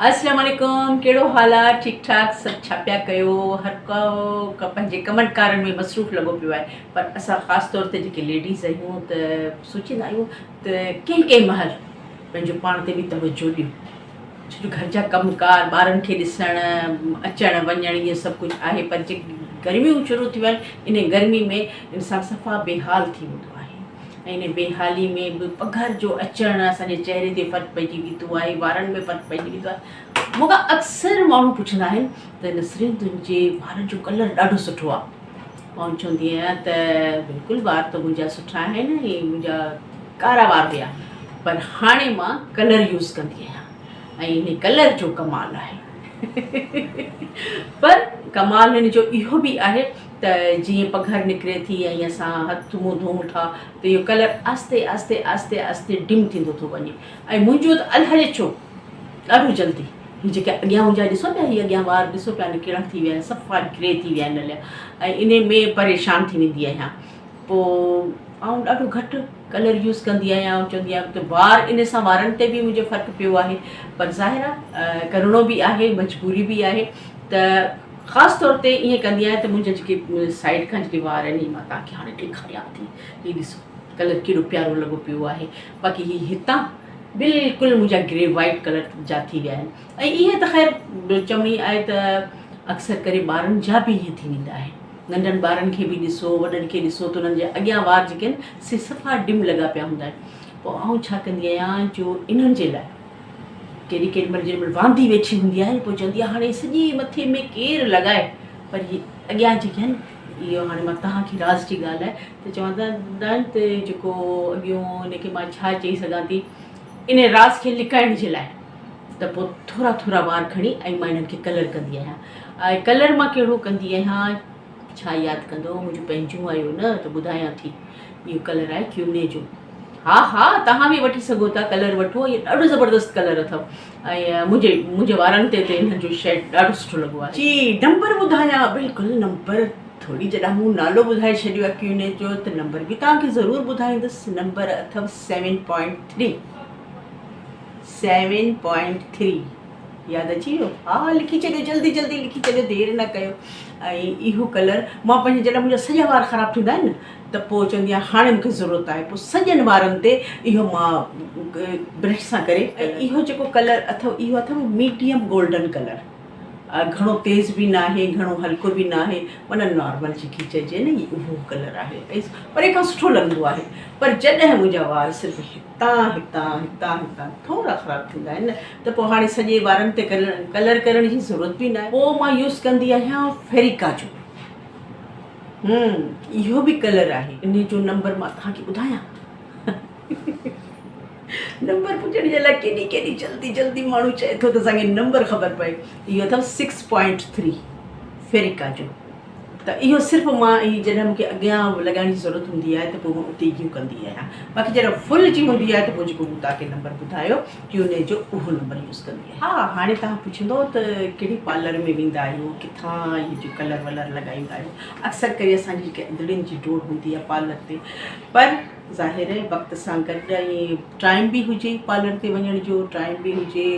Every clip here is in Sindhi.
اسلام عليڪم ڪهڙو حال آ ٺيڪ ٺاڪ سڀ ڇا پيا ڪيو هر ڪو پنهنجي ڪمن ڪارن ۾ مصروف لڳو پيو آهي پر اسان خاص طور تي جيڪي ليڊيز آهيون ته سوچيندا آهيون ته ڪنهن ڪنهن مهل پنهنجو پاڻ تي به توجه ڏيون ڇو جو گهر جا ڪم ڪار ٻارن کي ڏسڻ اچڻ وڃڻ اهو سڀ ڪجهه آهي پر جيڪي گرميون شروع ٿيون آهن ان گرمي ۾ انسان صفا بيحال ٿي ويندو آهي ۽ ان بيحالي ۾ به پگهر جو اچڻ اسان جي چهري تي فرق پئجي ويندو آهي، وارن ۾ فرق پئجي ويندو آهي. مون کان اڪثر ماڻهو پڇندا آهن ته نسرين تنهنجي وارن جو ڪلر ڏاڍو سٺو آهي. آئون چوندي آهيان ته بلڪل وار ته منهنجا سٺا آهن ۽ منهنجا ڪارا وار هيا پر هاڻي مان ڪلر يوز ڪندي آهيان ۽ ان ڪلر جو ڪمال آهي. پر ڪمال هن جو اهو به آهي ته جيئن پگهر نڪري ٿي ۽ اسان هٿ منهن ڌوئون ٿا ته اهو ڪلر آهستي آهستي آهستي آهستي ڊم ٿيندو ٿو وڃي ۽ منهنجو ته الائجي ڇو ڏاڍو جلدي هي جيڪي اڳيان منهنجا ڏسو پيا هي اڳيان وار ڏسو پيا ڪهڙا ٿي ويا آهن صفا گري ٿي ويا آهن هليا ۽ انهي ۾ پريشان ٿي ويندي آهيان پوء آئون ڏاڍو گهٽ ڪلر يوز ڪندي آهيان آئون چوندي آهيان ته وار ان سان وارن تي به منهنجو فرق پيو آهي پر ظاهر آهي ڪرڻو به آهي مجبوري به آهي ته خاص طور تي ائين ڪندي آهيان ته منهنجا جيڪي سائيڊ کان جيڪي وار آهن هي مان توهان کي هاڻي ڏيکاريان ٿي هي ڏسو ڪلر ڪيڏو پيارو لڳو پيو آهي باقي هي هتان بلڪل منهنجا گري وائيٽ ڪلر جا ٿي ويا آهن ۽ اهي ته خير چوڻي آهي ته اڪثر ڪري ٻارن جا به ائين ٿي ويندا آهن ننڍن ٻارن کي به ڏسو وڏن کي ڏسو ته انهن جي اڳيان وار جيڪي آهن سي صفا ڊم لڳا پيا هوندا آهن پوء آئون ڇا ڪندي آهيان جو انهن جي لاء ڪيڏي ڪيڏي مهل جيڏي مهل واندي ويٺي هوندي آهي پوء چوندي آهي هاڻي سڄي مٿي ۾ ڪير لڳائي پر هي اڳيان جيڪي آهن اهو هاڻي مان توهان کي راز جي ڳالهه آهي ته چوندا آهن ته جيڪو اڳيون ان کي مان ڇا چئي سگهان ٿي ان راز کي لڪائڻ جي لاء ته پوء ٿورا ٿورا وار کڻي ۽ مان انهن کي ڪلر ڪندي آهيان ۽ ڪلر مان ڪهڙو ڪندي آهيان ڇا ياد ڪندو منهنجون پنهنجون آهيو نه ته ٻڌايان ٿي اهو ڪلر آهي ڪيوني جو ها ها توهان به وٺي سگهو ٿا ڪلر وٺو اهي ڏاڍو زبردست ڪلر اٿو ۽ منهنجي منهنجي وارن تي ته انهن جو شيڊ ڏاڍو سٺو لڳو آهي. جي نمبر ٻڌايان بلڪل نمبر ٿوري جڏهن مون نالو ٻڌائي ڇڏيو آهي ڪيوني جو ته نمبر به توهان کي ضرور ٻڌائيندس نمبر اٿو seven point three seven point three ياد اچي ويو ها لکي ڇڏيو جلدي جلدي لکي ڇڏيو دير نه ڪيو ۽ اهو ڪلر مان پنهنجي جڏهن منهنجا سڄا وار خراب ٿيندا آهن نه ته پوء چوندي آهيان هاڻي مونکي ضرورت آهي پوء سڄن وارن تي اهو مان برش سان ڪري ۽ اهو جيڪو ڪلر اٿو اهو اٿو ميڊيم گولڊن ڪلر گهڻو تيز به ناهي گهڻو هلڪو به ناهي معنيٰ نارمل جيڪي چئجي نه اهو ڪلر آهي ۽ پري کان سٺو لڳندو آهي پر جڏهن منهنجا وار صرف هتان هتان هتان هتان ٿورا خراب ٿيندا آهن نه ته پوء هاڻي سڄي وارن تي ڪلر ڪرڻ جي ضرورت به ناهي پوء مان يوز ڪندي آهيان فيريڪا جو هم اهو به ڪلر آهي انهي جو نمبر مان توهان کي ٻڌايان نمبر پڇڻ جي لاء ڪيڏي ڪيڏي جلدي جلدي ماڻهو چئي ٿو ته اسان کي نمبر خبر پئي اهو اٿو سڪس پوائنٽ ٿري فيريڪا جو ته اهو صرف مان هي جڏهن مونکي اڳيان لڳائڻ جي ضرورت هوندي آهي ته پوء مان اتي اهو ڪندي آهيان باقي جڏهن فل جي هوندي آهي ته پوء جيڪو مون توهان کي نمبر ٻڌايو ڪيوني جو اهو نمبر يوز ڪندي آهيان. ها هاڻي توهان پڇندو ته ڪهڙي پارلر ۾ ويندا آهيو ڪٿان اهي جو ڪلر ولر لڳائيندا آهيو اڪثر ڪري اسان جي جيڪي اندڙين جي ڊوڙ هوندي آهي پارلر تي پر ظاهر آهي وقت سان گڏ ۽ ٽائيم به هجي پارلر تي وڃڻ جو ٽائيم به هجي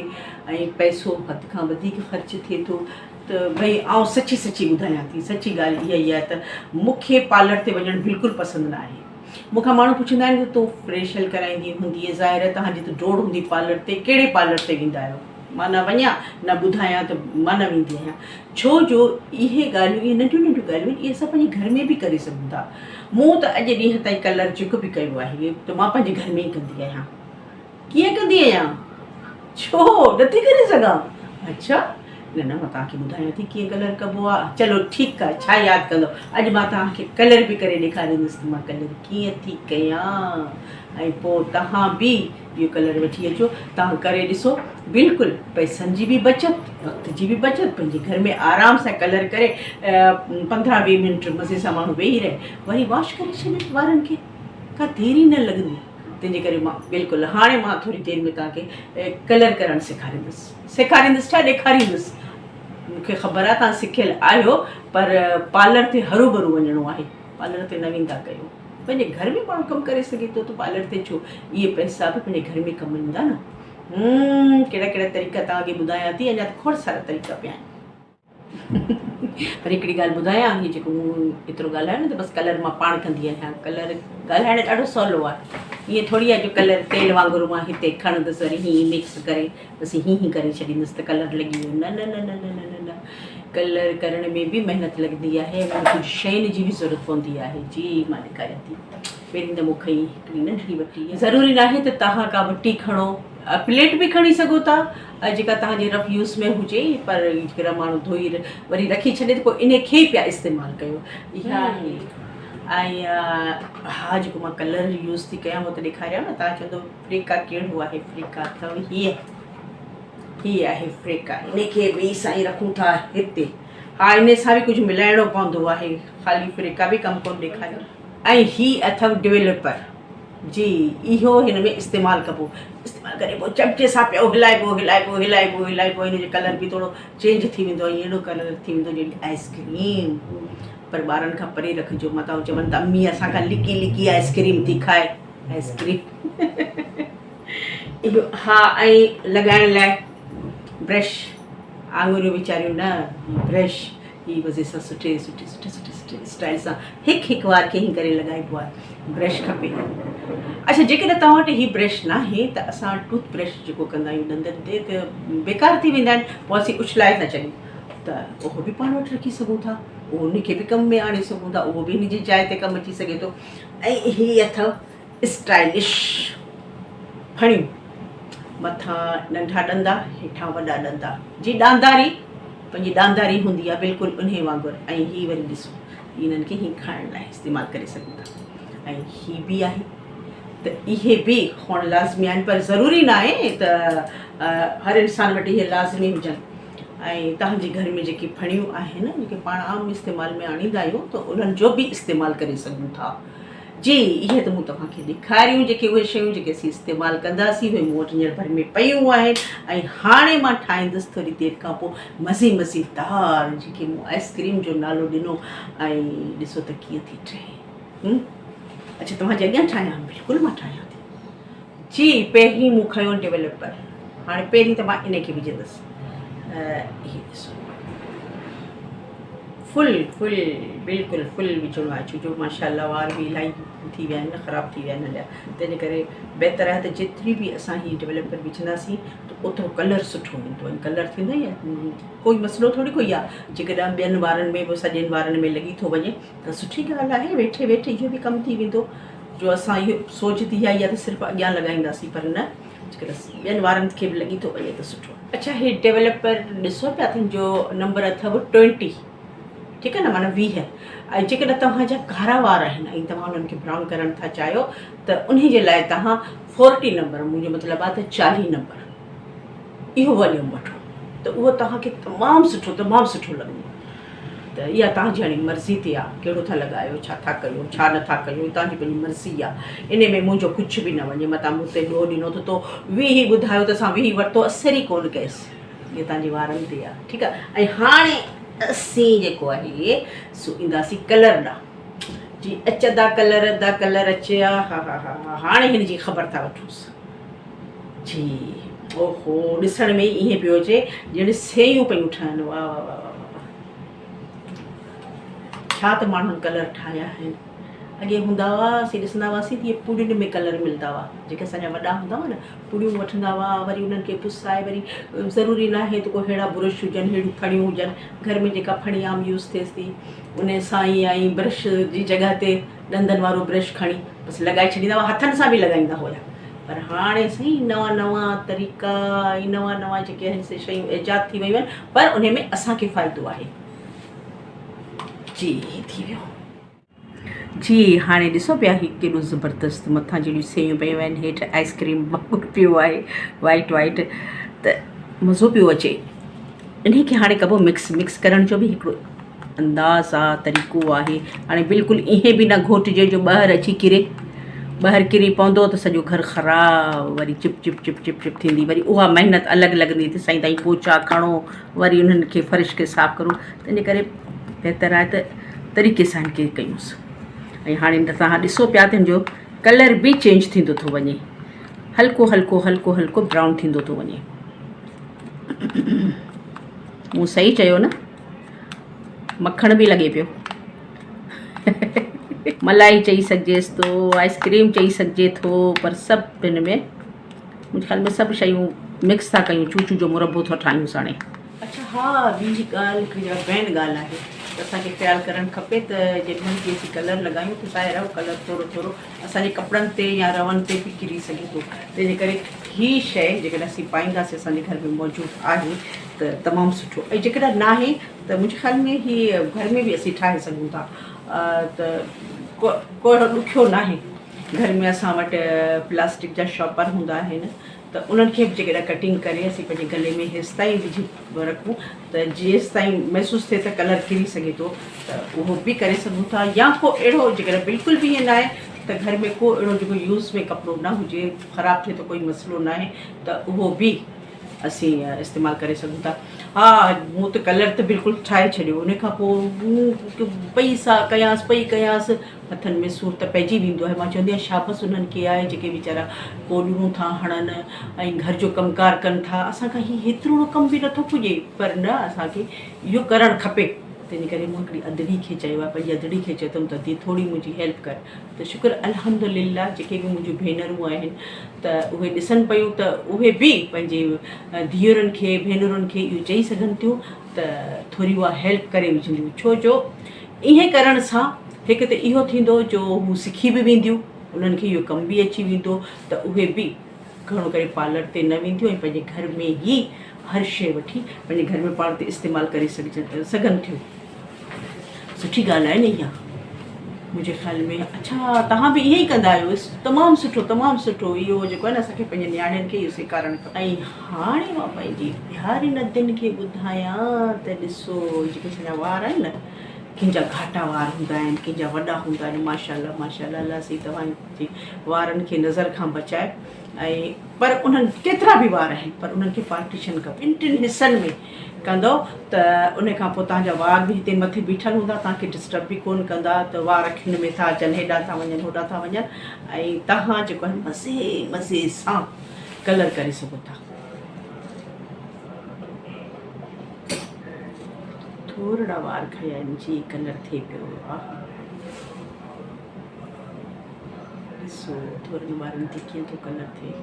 ۽ پئسو حد کان وڌيڪ خرچ ٿئي ٿو ته ڀئي آئون سچي سچي ٻڌايان ٿي سچي ڳالهه اها ئي آهي ته مون کي پارلر تي وڃڻ بلڪل پسند نه آهي مون کان ماڻهو پڇندا آهن ته تون فريشل ڪرائيندي هوندينء، ظاهر آهي توهان جي ته ڊوڙ هوندي پارلر تي، ڪهڙي پارلر تي ويندا آهيو؟ مان نه وڃان نه ٻڌايان ته مان نه ويندي آهيان. ڇو جو اهي ڳالهيون اهي ننڍيون ننڍيون ڳالهيون آهن اهي اسان پنهنجي گهر ۾ به ڪري سگهون ٿا. مون ته اڄ ڏينهن تائين ڪلر جيڪو به ڪيو آهي ته مان پنهنجي گهر ۾ ئي ڪندي آهيان. ڪيئن ڪندي آهيان؟ ڇو نٿي ڪري سگهان؟ اڇا نه نه مان توهان کي ٻڌايان ٿي ڪيئن ڪلر ڪبو آهي. چلو ٺيڪ آهي ڇا ياد ڪندو اڄ مان توهان کي ڪلر به ڪري ڏيکاريندس ته مان ڪلر ڪيئن ٿي ڪيان ۽ پوء توهان به اهو ڪلر وٺي اچو توهان ڪري ڏسو بلڪل پئسن جي به بچت وقت جي به بچت پنهنجي گهر ۾ آرام سان ڪلر ڪري پندرهن ويهه منٽ مزي سان ماڻهو ويهي رهي وري واش ڪري ڇڏي وارن کي ڪا دير ئي نه لڳندي. تنهن جي ڪري مان بلڪل هاڻي مان ٿوري دير ۾ توهان کي ڪلر ڪرڻ سيکاريندس سيکاريندس ڇا ڏيکاريندس مون کي خبر آهي توهان سکيل آهيو پر پارلر تي هرو ڀرو وڃڻو آهي پارلر تي نه ويندا ڪيو پنهنجي گهر ۾ ماڻهو ڪم ڪري سگهي ٿو ته پارلر تي ڇو اهي پئسا به پنهنجي گهر ۾ ڪم ايندا نه. ڪهڙا ڪهڙا طريقا توهان کي ٻڌايان ٿي اڃا ته کوڙ سارا طريقا پيا آهن. پر هڪڙي ڳالهه ٻڌايان هي جيڪو مون ايترو ڳالهايو نه ته بس ڪلر مان پاڻ ڪندي آهيان ڪلر ڳالهائڻ ڏاڍو سولو آهي ائين ٿوري آهي جو ڪلر تيل وانگر مان هتي کڻندس وري هيئن مڪس ڪري بس هيئن هيئن ڪري ڇڏيندس ته ڪلر لڳي ويو نه نه نه نه نه نه نه نه ڪلر ڪرڻ ۾ به محنت لڳندي آهي ۽ ڪجهه شين جي به ضرورت پوندي آهي جي مان ڏيکاريان ٿي پهرين ته مون کنئي هڪڙي ننڍڙي وٽي ضروري ناهي ته توهان ڪا وٽي کڻو پليٽ به کڻي سگهو ٿا جيڪا توهان جي رف يوز ۾ هجي پر جيڪڏهن ماڻهو ڌوئي وري رکي ڇڏي ته پوء ان کي ئي پيا استعمال ڪيو اها آهي ۽ ها جيڪو مان ڪلر يوز ٿي ڪيان اهو ته ڏيکاريان نه توهان چوندو فريڪا ڪهڙو آهي فريڪا اٿو هيء هي آهي فريڪا ان کي به سائين رکون ٿا هتي ها ان سان به ڪجهه ملائڻو پوندو آهي خالي فريڪا به ڪم ڪونه ڏيکاريو ۽ هي اٿو ڊويلپر جي اهو هن ۾ استعمال ڪبو استعمال ڪري پوء چمچي سان پيو هلائبو هلائبو هلائبو هلائبو هن جو ڪلر به ٿورو چينج ٿي ويندو ۽ اهڙو ڪلر ٿي ويندو جهڙي آئس ڪريم پر ٻارن کان پري رکجو متان هو چون ته امي اسان کان لڪي لڪي آئس ڪريم ٿي کائي آئس ڪريم اهو ها ۽ لڳائڻ لاء برش آڱريون ويچاريون نه برش هي مزي سان سٺي سٺي سٺي سٺي سٺي اسٽائل سان هڪ هڪ وار کي هين ڪري لڳائبو آهي برش کپي اڇا جيڪڏهن توهان وٽ هي برش ناهي ته اسان ٽوٿ برش جيڪو ڪندا آهيون ڏندن تي ته بيڪار ٿي ويندا آهن پوء اسين اڇلائي ٿا ڇڏيون ته اهو به پاڻ وٽ رکي سگهون ٿا اهو ان کي به ڪم ۾ آڻي سگهون ٿا اهو به هن جي جاء تي ڪم اچي سگهي ٿو ۽ هي اٿو اسٽائلش ڦڻيون، مٿان ننڍا ڏندا هيٺان وڏا ڏندا جي ڏانداري پنهنجي ڏانداري هوندي آهي بلڪل انهي وانگر ۽ هي وري ڏسو انهن کي هي کائڻ لاء استعمال ڪري سگهون ٿا ۽ هي به آهي ته اهي به هئڻ لازمي آهن پر ضروري نه آهي ته هر انسان وٽ اهي لازمي هجن ۽ توهان جي گهر ۾ جيڪي ڦڻيون آهن جيڪي پاڻ عام استعمال ۾ آڻيندا آهيون ته انهن جو به استعمال ڪري سگهون ٿا جي اهي ته مون توهان کي ڏيکاريون جيڪي اهي شيون جيڪي اسين استعمال ڪنداسين اهي مون وٽ هينئر ڀر ۾ پيون آهن ۽ هاڻي مان ٺاهيندس ٿوري دير کان پوء مزي مزيدار جيڪي مون آئس ڪريم جو نالو ڏنو ۽ ڏسو ته ڪيئن ٿي ٺهي اڇا توهان جي اڳيان ٺاهيان بلڪل مان ٺاهيان ٿي جي پهرين مون کنيو ڊيولپر هاڻي پهرين ته مان ان کي وجهندس هي ڏسو فل فل بلڪل فل وجهڻو آهي ڇو جو ماشاء الله وار به الاهي ٿي ويا آهن خراب ٿي ويا آهن هليا تنهنجي ڪري بهتر آهي ته جيتري به اسان هي ڊيولپر وجهنداسين ته اوترو ڪلر سٺو ايندو ۽ ڪلر ٿيندو ئي ڪوئي مسئلو ٿوري ڪوئي آهي جيڪڏهن ٻين وارن ۾ به سڄن وارن ۾ لڳي ٿو وڃي ته سٺي ڳالهه آهي ويٺي ويٺي اهو به ڪم ٿي ويندو جو اسان اهو سوچ ٿي آئي آهي ته صرف اڳيان لڳائينداسين پر نه جيڪڏهن ٻين وارن کي به لڳي ٿو وڃي ته سٺو. اڇا هي ڊيولپر ڏسو پيا تن جو نمبر اٿو ٽوئنٽي ٺيڪ آهي نه معنيٰ 20 ۽ جيڪڏهن توهان جا ڪارا وار آهن ۽ توهان انهن کي برائون ڪرڻ ٿا چاهيو ته انهي جي لاء توهان فورٽي نمبر منهنجو مطلب آهي ته 40 نمبر اهو واليوم وٺو ته اهو توهان کي تمام سٺو تمام سٺو لڳندو ته اها توهان جي هاڻي مرضي تي آهي ڪهڙو ٿا لڳايو ڇا ٿا ڪيو ڇا نٿا ڪيو توهان جي پنهنجي مرضي آهي ان ۾ منهنجو ڪجهه به نه وڃي متان مون تي ڏوهه ڏنو ته تو 20 ٻڌايو ته اسان 20 ورتو اثر ئي ڪونه ڪيس اهو توهان جي وارن تي آهي ٺيڪ آهي ۽ هاڻي اسين جيڪو آهي سو اينداسين ڪلر ڏانهن جي اچ ادا ڪلر ادا ڪلر اچ ها ها ها ها هاڻي هن جي خبر ٿا وٺوس جي اوهو ڏسڻ ۾ ئي ائين پيو اچي ڄڻ سيون پيون ٺهن واه واه واه واه واه ڇا ته ماڻهن ڪلر ٺاهيا آهن اڳي هوندا هئا اسين ڏسندا هئاسين ته پڙين ۾ ڪلر ملدا هئا جيڪي اسان جا وڏا هوندا هئا نه پڙيون وٺندا هئا وري انهن کي پسائي وري ضروري نه آهي ته ڪو ههڙا برش هجن ههڙيون ڦڻيون هجن گهر ۾ جيڪا ڦڻي عام يوز ٿئي ٿي ان سان ئي ۽ برش جي جڳهه تي ڏندن وارو برش کڻي بس لڳائي ڇڏيندا هئا هٿن سان به لڳائيندا هيا پر هاڻي سائين نوان نوان طريقا ۽ نوان نوان جيڪي آهن سي شيون ايجاد ٿي ويون آهن پر انهي ۾ اسان کي فائدو آهي جي ٿي ويو جي هاڻي ڏسو پيا هي ڪيڏو زبردست مٿان جهڙيون سيون پيون آهن هيٺ آئس ڪريم وانگر پيو آهي وائٽ وائٽ ته مزو پيو اچي انهي کي هاڻي ڪبو مڪس مڪس ڪرڻ جو به هڪڙو انداز آ طريقو آهي هاڻي بلڪل ائين به نه گهوٽجي جو ٻاهر اچي ڪري ٻاهر ڪري پوندو ته سڄو گهر خراب وري چپ چپ چپ چپ چپ ٿيندي وري اها محنت الڳ لڳندي ته سائين تائين پوچا کڻو وري انهن کي فرش کي صاف ڪرو تنهنجي ڪري بهتر آهي ته طريقي سان هن کي ڪيونس ۽ هاڻي توهان ڏسو پيا ته هن جو ڪلر به چينج ٿيندو ٿو وڃي. هلڪو هلڪو هلڪو هلڪو برائون ٿيندو ٿو وڃي. مون صحيح چيو نه؟ مکڻ به لڳي پيو. ملائي چئي سگهجيس ٿو، آئس ڪريم چئي سگهجي ٿو، پر سڀ هن ۾ منهنجي خيال ۾ سڀ شيون مڪس ٿا ڪيون، چوچو جو مربو ٿا ٺاهيون ساڻي. اڇا ها ٻي ڳالهه هڪڙي جيڪا مين ڳالهه آهي ته اسان کي خيال ڪرڻ کپي ته جيڏي مهل به اسين ڪلر لڳايون ته ظاهر آهي اهو ڪلر ٿورو ٿورو اسان جي ڪپڙن تي يا رون تي به ڪري سگهي ٿو تنهن جي ڪري هي شيء جيڪڏهن اسين پائينداسين اسان جي گهر ۾ موجود آهي ته تمام سٺو ۽ جيڪڏهن ناهي ته منهنجي خيال ۾ هي گهر ۾ به اسين ٺاهي سگهون ٿا ته ڪو ڪو اهڙو ڏکيو ناهي گهر ۾ اسان وٽ پلاسٽڪ جا شاپر هوندا آهن ته انهن کي به جيڪڏهن ڪٽنگ ڪري اسين پنهنجي گلي ۾ هيستائين وجهي رکون ته جيستائين محسوس ٿئي ته ڪلر ڪري سگهي ٿو ته اهو به ڪري سگهون ٿا يا ڪو اهڙو جيڪڏهن بلڪل به ائين ناهي ته گهر ۾ ڪو اهڙو جيڪو يوز ۾ ڪپڙو نه هجي خراب ٿئي ته ڪوئي مسئلو ناهي ته اهو به اسين استعمال ڪري سگهون ٿا. ها مون ته ڪلر ته بلڪل ٺاهي ڇڏيو ان کان پوء مون پئي سا ڪيانس پئي ڪيانس هٿن ۾ سور ته پئجي ويندو آهي مان چوندي آهيان شابس انهن کي آهي جيڪي ويچارا ڪوڏرون ٿا هڻن ۽ گهر جو ڪم ڪار ڪن ٿا اسان کان هي هيترو ڪم به نٿو پڄي پر نه اسان کي اهو ڪرڻ کپي تنهن ڪري مون هڪڙي ادڙي کي چيو آهي پنهنجي ادڙي کي چيو اٿم ته ادي ٿوري منهنجي هيلپ ڪر ته شڪر الحمدلله جيڪي به منهنجون ڀينرون آهن ته اهي ڏسن پيون ته اهي به پنهنجي ڌيئرن کي ڀينرن کي اهو چئي سگهن ٿيون ته ٿوري اها هيلپ ڪري وجهنديون ڇو جو ائين ڪرڻ سان هڪ ته اهو ٿيندو جو هو سکي به وينديون انهن کي اهو ڪم به اچي ويندو ته اهي به گهڻو ڪري پارلر تي نه وينديون ۽ پنهنجي گهر ۾ ئي هر شيء وٺي پنهنجي گهر ۾ پاڻ تي استعمال ڪري سگهجن سگهن ٿيون. سٺي ڳالهه آهي نه اها منهنجي خيال ۾ اڇا توهان به ائين ئي ڪندا آهيو تمام سٺو تمام سٺو اهو جيڪو آهي نه اسان کي پنهنجي نياڻين کي اهو سيکارڻ کپي. ۽ هاڻي مان پنهنجي پياري ندين کي ٻڌايان ته ڏسو جيڪي اسان جا وار آهن نه ڪنهن جا گهاٽا وار هوندا آهن ڪنهن جا وڏا هوندا آهن ماشاءالله ماشاءالله الله سائين توهان جي وارن کي نظر کان بچائي ۽ پر انهن ڪيترا به وار آهن پر انهن کي پارٽيشن ڪبو ٻن ٽن حصن ۾ ڪندو ته ان کان پوء توهان جا وار به هتي مٿي بيٺل هوندا توهان کي ڊسٽرب به ڪون ڪندا ته وار اکين ۾ ٿا اچن هيڏانهن ٿا وڃن هوڏانهن ٿا وڃن ۽ توهان جيڪو آهي مزي مزي سان ڪلر ڪري سگهو ٿا. ٿورڙا وار کنيا آهن جي ڪلر ٿئي پيو آ. ڏسو ٿورن وارن تي ڪيئن ٿو ڪلر ٿئي.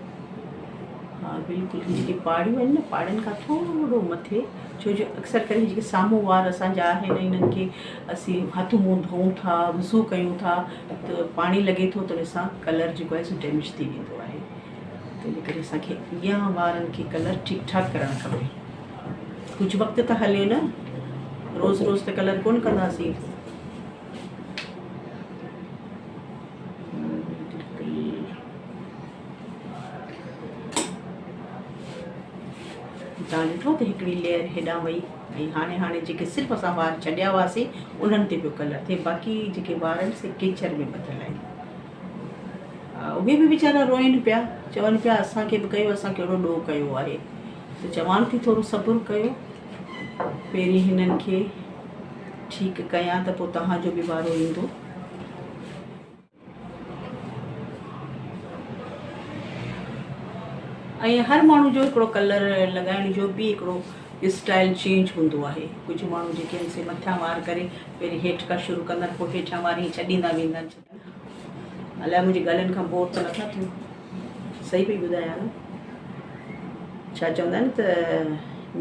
ها بلڪل هي جيڪي پاڙيون آهن نه پاڙين کان ٿورو مٿي ڇو جو اڪثر ڪري جيڪي سامهون وار اسان جا آهن انهن کي اسين هٿ منهن ڌوئون ٿا وضو ڪيون ٿا ته پاڻي لڳي ٿو ته ان سان ڪلر جيڪو آهي سو ڊيميج ٿي ويندو آهي تنهن جي ڪري اسان کي اڳيان وارن کي ڪلر ٺيڪ ٺاڪ ڪرڻ کپي ڪجهه وقت ته هلي نه روز روز ته ڪلر ڪونه ڪنداسين. توهان ڏٺو ته هڪڙي ليئر هيڏانهن وئي ۽ هاڻي هاڻي جيڪي صرف اسان وار ڇڏيا هئاسين انهن تي پيو ڪلر ٿئي باقي جيڪي وار آهن سي ڪيچر ۾ ٻڌل آهن اهي به ويچارا روئن پيا چون پيا اسان کي به ڪيو اسان ڪهڙو ڏوهه ڪيو آهي ته چوان ٿي ٿورو صبر ڪيو پهرين هنن کي ٺيڪ ڪيان ته پوء توهان جو به وارو ايندو. ۽ هر ماڻهو جو هڪڙو ڪلر لڳائڻ جو به هڪڙو اسٽائل چينج هوندو آهي. ڪجهه ماڻهو جيڪي آهن سي مٿيان وار ڪري پهرين هيٺ کان شروع ڪندا آهن پوء هيٺيان وار ائين ڇڏيندا ويندا آهن. الائي منهنجي ڳالهين کان بور ته نٿا ٿيو. صحيح پئي ٻڌايان نه. ڇا چوندا آهن ته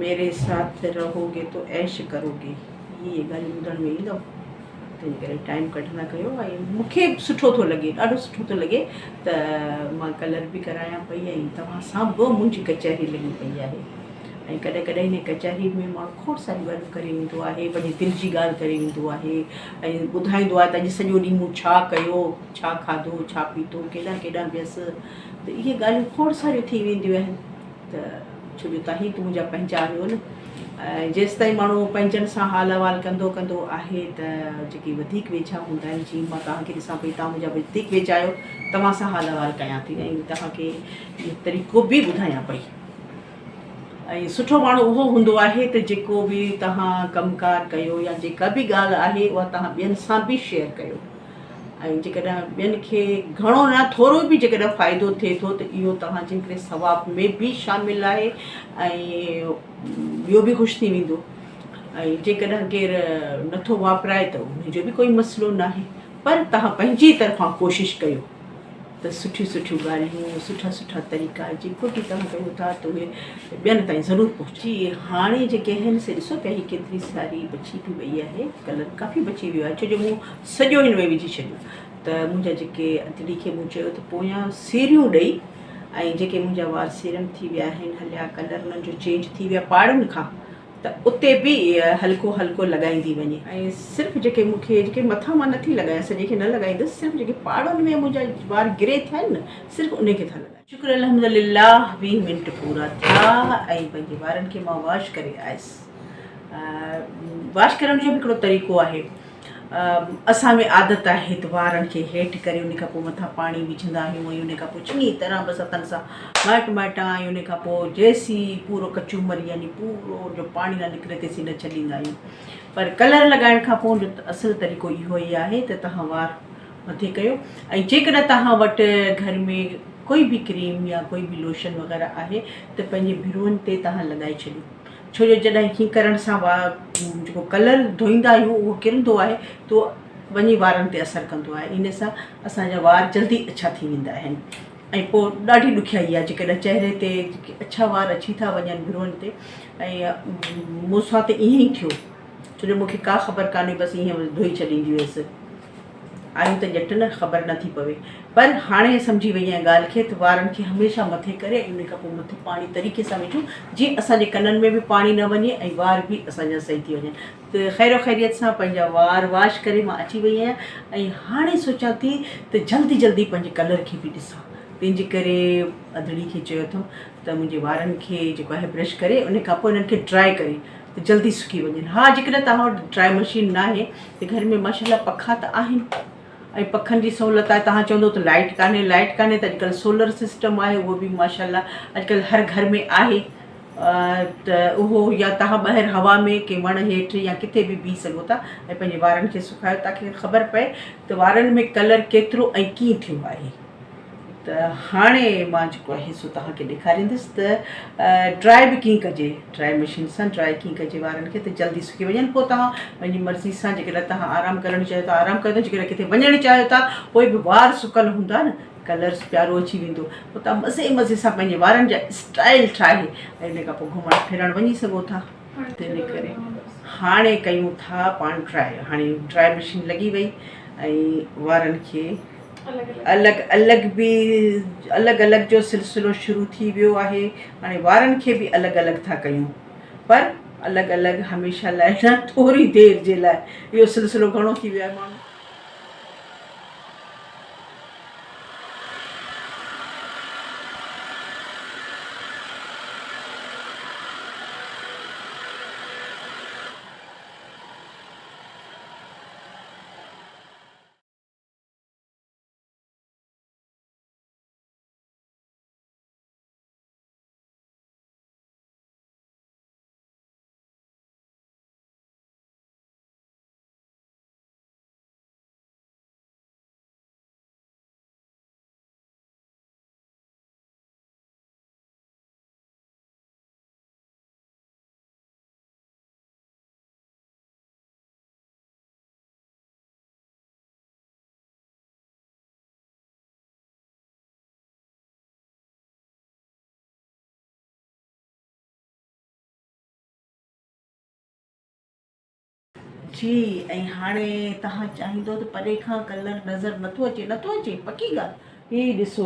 ميري ساٿ رهوگي تو عيش ڪروگي اهي ڳالهيون ٻڌڻ ۾ ايندو تنهن ڪري ٽائيم ڪڍندا ڪيو ۽ مون کي سٺو ٿو لڳي ڏاڍو سٺو ٿو لڳي ته مان ڪلر به ڪرايان پئي ۽ توهان سان به منهنجي ڪچهري لڳي پئي آهي ۽ ڪڏهن ڪڏهن ان ڪچهري ۾ ماڻهو کوڙ ساريون ڳالهيون ڪري ويندو آهي پنهنجي دل جي ڳالهه ڪري ويندو آهي ۽ ٻڌائيندو آهي ته اڄ سڄو ڏينهن مون ڇا ڪيو ڇا کاڌو ڇا پيتو ڪيڏانهن ڪيڏانهن ويس ته اهي ڳالهيون کوڙ ساريون ٿي وينديون آهن ته ڇو جو توهين ته منهنجا پنهنجا آهيو نه ۽ جيستائين ماڻهو پنهنجن سان حال احوال ڪندو ڪندو آهي ته جيڪي وڌيڪ ويجها هوندا آهن جيئن مان توهان کي ڏسان پئي توهان منهنجا وڌيڪ ويجها آهيو توهان سان حال احوال ڪيان ٿي ۽ توهان کي اهو طريقو به ٻڌايان پئي ۽ سٺو ماڻهو اهو هوندو آهي ته جيڪو به توهان ڪم ڪار ڪيو يا جيڪا به ڳالهه آهي اها توهان ٻين سان به شيئر ڪيو. ۽ جيڪڏهن ٻين کي گهڻو نه ٿورو به جيڪڏهن فائدو ٿئي ٿو ته اهو توهان جي هڪڙي ثواب ۾ به شامل آهي ۽ ٻيو به خوش ٿي ويندو ۽ جيڪڏهن ڪير نٿو واپرائي ته ان جو به ڪوئي مسئلو ناهي پر توهان پنهنجي طرفان ڪوشش ڪيو ته سٺيون سٺيون ڳالهيون سٺا سٺا طريقا جيڪو به توهان ڪيو ٿا ته اهي ٻين تائين ضرور پهچن. جي هاڻي جيڪي آهن سي ڏسو پيا هي ڪيتري ساري بچي به وئي آهي ڪلر ڪافي بچي ويو آهي ڇو جو مون سڄو هن ۾ وجهي ڇڏيو ته منهنجا جيڪي ادڙي کي مون چيو ته پويان سيريون ڏئي ۽ جيڪي منهنجا وار سيرم ٿي ويا آهن هليا ڪلر انهن جو چينج ٿي ويا پاڙن کان ته اتي به هلڪو هلڪو لڳائيندي وڃي. ۽ صرف جيڪي مون کي جيڪي مٿان مان نٿي لڳايان سڄي کي نه لڳائيندس صرف جيڪي پاڙن ۾ منهنجا وار گري ٿيا آهن نه صرف انهي کي ٿا لڳايان. شڪر الحمد لله 20 منٽ پورا ٿيا ۽ پنهنجي وارن کي مان واش ڪري آيس. واش ڪرڻ جو به هڪڙو طريقو آهي. اسان ۾ عادت آهي ته وارن کي هيٺ ڪري ان کان پوء مٿان پاڻي وجهندا آهيون ۽ ان کان پوء چڱي طرح بس هٿن سان مائٽ مائٽا ۽ ان کان پوء جيسين پورو ڪچومر يعني پورو جو پاڻي نه نڪري تيسين نه ڇڏيندا آهيون پر ڪلر لڳائڻ کان پوء ان جو اصل طريقو اهو ئي آهي ته توهان وار مٿي ڪيو ۽ جيڪڏهن توهان وٽ گهر ۾ ڪوئي به ڪريم يا ڪوئي به لوشن وغيره آهي ته پنهنجي ڀروئن تي توهان لڳائي ڇڏيو ڇو جو جڏهن ائين ڪرڻ سان جيڪو ڪلر ڌوئيندا آهيون اهو ڪرندو آهي ته وڃي وارن تي اثر ڪندو آهي ان سان اسان جا وار جلدي اڇا ٿي ويندا آهن ۽ پوء ڏاڍي ڏکيائي آهي جيڪڏهن چهري تي اڇا وار اچي ٿا وڃن ڀرون تي ۽ مون سان ته ائين ئي ٿيو ڇو جو مون کي ڪا خبر ڪانه هئي بس ائين ڌوئي ڇڏيندي هيس آهيون ته ڄٽ نه خبر نه ٿي پوي پر هاڻي سمجهي وئي آهيان ڳالهه کي ته وارن کي هميشه مٿي ڪري ۽ ان کان پوء مٿي پاڻي طريقي سان وجهون جيئن اسان جي ڪنن ۾ به پاڻي نه وڃي ۽ وار به اسان جا صحيح ٿي وڃن ته خير و خيريت سان پنهنجا وار واش ڪري مان اچي وئي آهيان ۽ هاڻي سوچان ٿي ته جلدي جلدي پنهنجي ڪلر کي به ڏسان تنهن جي ڪري اڌڙي کي چيو اٿم ته منهنجي وارن کي جيڪو آهي برش ڪري ان کان پوء انهن کي ڊرائي ڪري ته جلدي سڪي وڃن ها جيڪڏهن توهان وٽ ڊرائي مشين ناهي ته گهر ۾ ماشاء الله پکا ته آهن ۽ پکن جي سهولت آهي توهان چوندو ته لائٽ ڪانهي لائٽ ڪانهي ته اڄڪلهه سولر سسٽم آهي اهو به ماشاء الله اڄڪلهه هر گهر ۾ آهي ته اهو يا توهان ٻاهر هوا ۾ ڪنهن وڻ هيٺ يا ڪٿي به بيهي سگهو ٿا ۽ پنهنجي وارن کي سڪايو تاڪي خبر پئي ته وارن ۾ ڪلر ڪيترو ۽ ڪيئن ٿيو آهي ته هاڻي مان جيڪو آهي سو توهان کي ڏيکاريندس ته ڊرائي به ڪيئن ڪجي ڊرائي مشين سان ڊرائي ڪيئن ڪجي وارن کي ته جلدي سڪي وڃن پوء توهان پنهنجي مرضي سان جيڪڏهن توهان آرام ڪرڻ چاهيو ٿا آرام ڪيو ٿا جيڪڏهن ڪٿي وڃڻ چاهيو ٿا پوء به وار سڪل هوندا نه ڪلرس پيارو اچي ويندو پوء توهان مزي مزي سان پنهنجي وارن جا اسٽائل ٺاهي ۽ ان کان پوء گهمڻ ڦرڻ وڃي سگهو ٿا تنهن ڪري هاڻي ڪيون ٿا پاڻ ڊرائي هاڻي ڊرائي مشين لڳي وئي ۽ وارن کي الڳ الڳ به الڳ الڳ جو سلسلو شروع ٿي ويو آهي هاڻي وارن کي به الڳ الڳ ٿا ڪيون پر الڳ الڳ هميشه لاء نه ٿوري دير جي لاء اهو سلسلو گهڻو ٿي ويو آهي ماڻهو جي ۽ هاڻي توهان چاهيندو ته پري کان ڪلر نظر نٿو اچي نٿو اچي پڪي ڳالهه هي ڏسو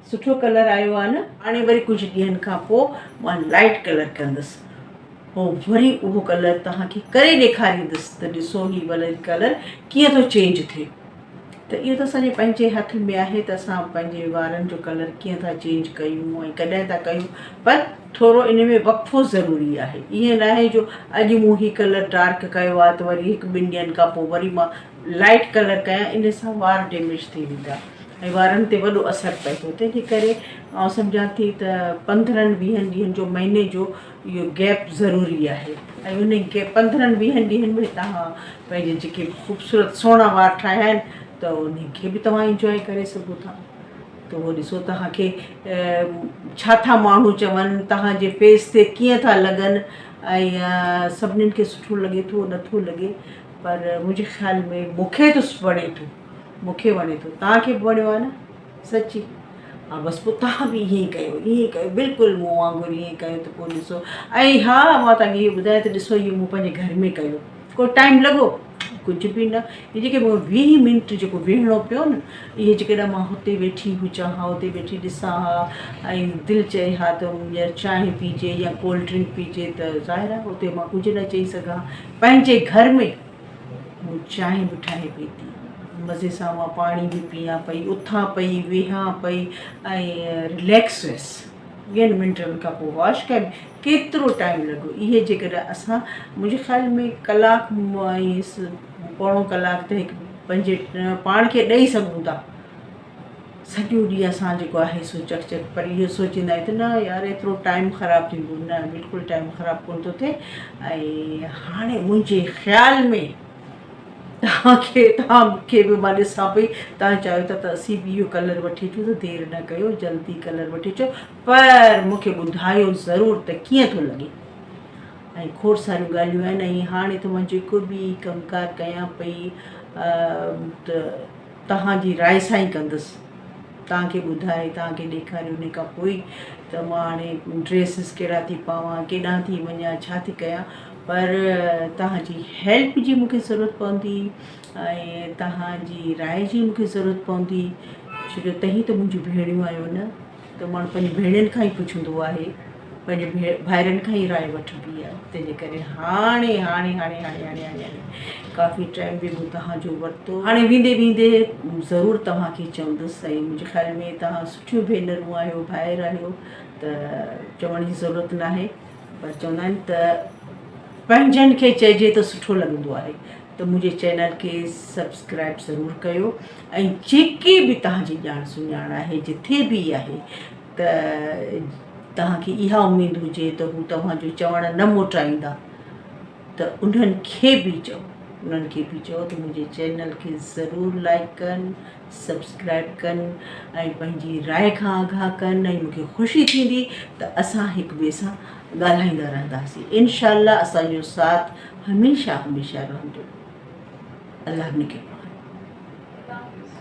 سٺو ڪلر آيو آهي نه. هاڻي وري ڪجهه ڏينهن کان پوء مان لائيٽ ڪلر ڪندس پوء وري اهو ڪلر توهان کي ڪري ڏيکاريندس ته ڏسو هي وري ڪلر ڪيئن ٿو چينج ٿئي ته اهو ته اسان جي پنهنجي هٿ ۾ آهي ته اسان پنهنجي وارن جو ڪلر ڪيئن ٿا چينج ڪيون ۽ ڪڏهن ٿا ڪيون پر ٿورو ان ۾ وقفو ضروري آهي ائين ناهي جو اڄ مون هي ڪلر ڊارڪ ڪيو آهي ته وري هڪ ٻن ڏينهن کان پوء وري مان لائيٽ ڪلر ڪيان ان سان وار ڊيميج ٿي ويندا. ۽ وارن تي وڏو اثر پئي ٿو تنهن جي ڪري آئون سمجهان ٿي ته پندرهن ويهن ڏينهن جو مهيني جو اهو گيپ ضروري آهي ۽ ان گيپ پندرهن ويهن ڏينهن ۾ توهان پنهنجي جيڪي خوبصورت سهڻا وار ٺاهيا آهن ته انهن کي به توهان انجواء ڪري سگهو ٿا ته اهو ڏسو توهان کي ڇا ٿا ماڻهو چون توهان جي فيس تي ڪيئن ٿا لڳن ۽ سڀنين کي سٺو لڳي ٿو نٿو لڳي پر منهنجي خيال ۾ مون کي ته وڻي ٿو مون کي وڻي ٿو توهان کي به وڻيو آهي نه سچي ها بس پوء توهان به ائين ئي ڪيو ائين ئي ڪيو بلڪل مون وانگر ائين ڪيو ته پوء ڏسو ۽ ها مان توهان کي اهو ٻڌايان ته ڏسو اهو مون پنهنجي گهر ۾ ڪيو ڪو ٽائيم لڳو ڪجهه به نه هي جيڪي مون ويهه منٽ جيڪو ويهڻو پيو نه اهي جيڪڏهن مان هتي ويٺي هجان ها اتي ويٺي ڏسان ها ۽ دل چئي ها ته يار چانهه پيجي يا ڪولڊ ڊرنڪ پيجي ته ظاهر آهي اتي مان ڪجهه نه چئي سگهان پنهنجي گهر ۾ مون چانهه به ٺاهي پيتي، مزي سان مان پاڻي به پيئان پئي، اٿان پئي، ويهان پئي ۽ رليڪس هيس. ويهن منٽن کان پوء واش ڪيم، ڪيترو ٽائيم لڳو، اهي جيڪڏهن اسان منهنجي خيال ۾ ڪلاڪ ۽ پوڻو ڪلاڪ ته هڪ پنهنجي پاڻ کي ڏئي سگهون ٿا. سڄو ڏينهن اسان جيڪو آهي سو چڪ چڪ پر اهو سوچيندا آهيون ته نه يار ايترو ٽائيم خراب ٿيندو نه بلڪل ٽائيم خراب ڪونه ٿو ٿئي ۽ هاڻي منهنجي خيال ۾ توهان کي توهان کي به مان ڏسان پئي توهان چاهيو ٿا ته اسين به اهو ڪلر وٺي اچون ته دير نه ڪيو جلدي ڪلر وٺي اچو پر مون کي ٻڌايو ضرور ته ڪيئن ٿو لڳي ۽ کوڙ ساريون ڳالهيون آهن ۽ هاڻي ته مان جيڪو به ڪم ڪار ڪيان پئي ته توهان جي راء سان ئي ڪندس. توهان کي ٻڌائي، توهان کي ڏيکاري انهي کان پوء ئي ته مان هاڻي ڊريسز ڪهڙا ٿي پاوان، ڪيڏانهن ٿي وڃان، ڇا ٿي ڪيان پر توهان جي هيلپ جي مون کي ضرورت پوندي ۽ توهان جي راء جي مون کي ضرورت پوندي ڇو جو تهين ته منهنجون ڀيڻيون آهيو نه. ته ماڻهو پنهنجي ڀيڻين کان ئي پڇندو آهي، پنهنجي ڀائرن کان ئي راء وٺبي آهي، تنهن جي ڪري هاڻي هاڻي هاڻي هاڻي هاڻي هاڻي هاڻي ڪافي ٽائيم به مون توهان جو ورتو. هاڻي ويندي ويندي ضرور توهان کي چوندس ۽ منهنجي خيال ۾ توهان سٺيون ڀينرون آهيو، ڀائر آهيو ته چوڻ جي ضرورت ناهي پر چوندا آهن ته پنهنجن کي چئجي ته سٺو لڳندو آهي ته منهنجي چينل کي سبسڪرائب ضرور ڪيو ۽ جيڪي به توهان جي ڄاڻ سڃاڻ آهي جٿي به آهي ته توهان کي اها اميد هجي ته هو توهان جو چوڻ نه موٽائيندا ته انهن کي به چئو انهن کي به چئو ته منهنجي چينل کي ضرور لائڪ ڪن سبسڪرائب ڪن ۽ پنهنجي راء کان آگاهه ڪن ۽ مونکي خوشي ٿيندي ته اسان هڪ ٻئي سان ڳالهائيندا رهنداسين انشاء الله اسان جو ساٿ هميشه هميشه رهندو الله نگهبان.